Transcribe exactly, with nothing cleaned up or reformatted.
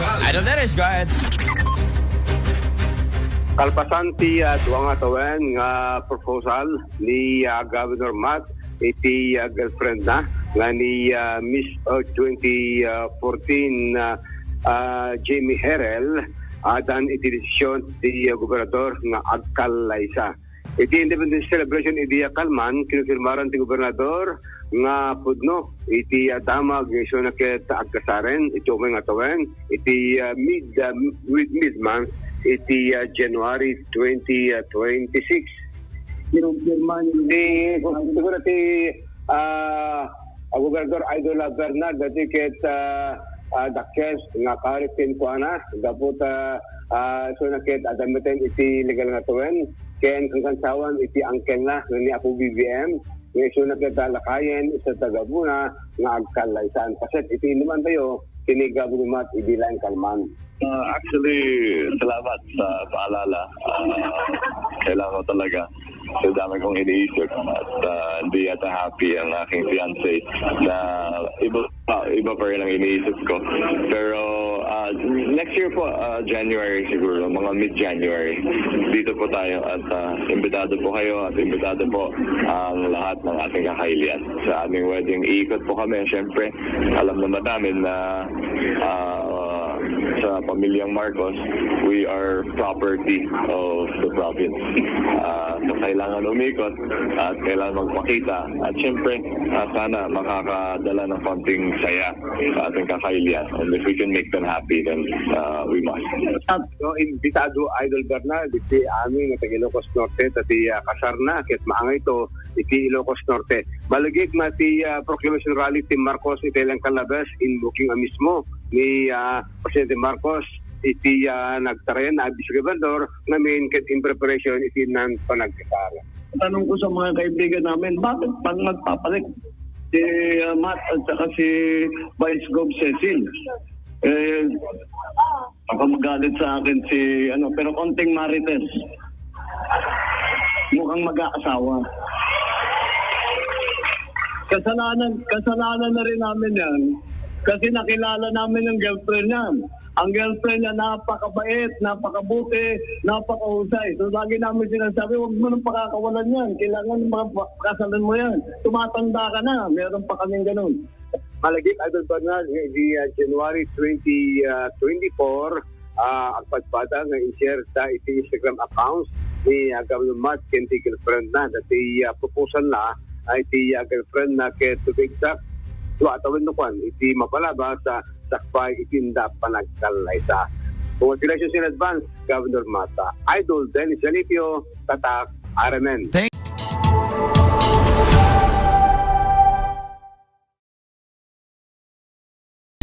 Idol Dennis, go ahead. Kalpasan ti ah, dua nga tawen nga proposal ni ah, Governor Matt iti ah, girlfriend na nga ni ah, Miss Earth twenty fourteen, ah, ah, Jamie Herrel, adan iti desisyon ti ah, gobernador nga agkallaysa. Iti Independence Celebration idi ah, Calman, kinonfirmaran ti gobernador nga pudno iti ah, damag nga isuna ket agkasaren iti umay nga tawen iti ah, mid ah, with mid month iti ah, January twenty twenty-six. Kinumpirma ni siguro ti ah, ah, Gobernador Idol ah, Bernard dati ket ah, ah, dakes nga karit kenkuana gapu ta ah, isuna ket adda metten iti legal nga tawen ken kankansawan iti angkelna nga ni Apo B B M nga isuna ket ah, lakayen iti tagabuna nga agkallaysan. Paset iti inuman tayo, kini Governor Matt idi laeng Calman. Ah, actually, salamat sa paalala. Ah, kailangan ko talaga. Sa dami kong iniisip at ah, hindi yata happy ang aking fiancé na iba pa, iba pa rin ang iniisip ko. Pero ah, next year po, ah, January siguro, mga mid-January, dito po tayo at ah, imbitado po kayo at imbitado po ang lahat ng ating kakailian sa aming wedding. Iikot po kami, syempre, alam naman namin na ah, sa pamilyang Marcos, we are property of the province. Ah, so kailangan umikot at kailangan magpakita. At syempre, ah, sana makakadala ng konting saya sa ating kakailian. And if we can make them happy, then ah, we must. So, imbitado, Idol Bernard, iti amin nga taga Ilocos Norte, ta ti ah, kasarna, ket maangay to, iti Ilocos Norte. Malagip nga ti ah, proclamation rally ti Marcos iti Langkalabes, inbooking a mismo ni ah, Presidente Marcos iti ah, nagtarayan a Vice Gobernador ngamin ket in preparation iti nan panagkasar. Tanong ko sa mga kaibigan namin, bakit pang magpapalik si ah, Matt at saka si Vice Gov Cecil? Eh, baka magalit sa akin si, ano, pero konting marites. Mukhang mag-aasawa. Kasalanan, kasalanan na rin namin yan. Kasi nakilala namin ang girlfriend niya. Ang girlfriend niya napakabait, napakabuti, napakahusay. So lagi namin sinasabi, "Huwag mo nang pakakawalan yan. Kailangan mapakasalan mo yan. Tumatanda ka na." Meron pa kaming ganun. Malagip, Idol Bernard, nga idi ah, January twenty twenty-four, ah, agpadpada nga i-share ta iti Instagram accounts ni ah, Governor Matt ken ti girlfriend na. Dati ah, proposal na ay ti ah, girlfriend na ket to be exact, dua tawen no kwan iti mapalabas ah, sakbay iti inda panagkallaysa. Congratulations in advance, Governor Matt. Idol Dennis Jalipio, Tatak, R M N.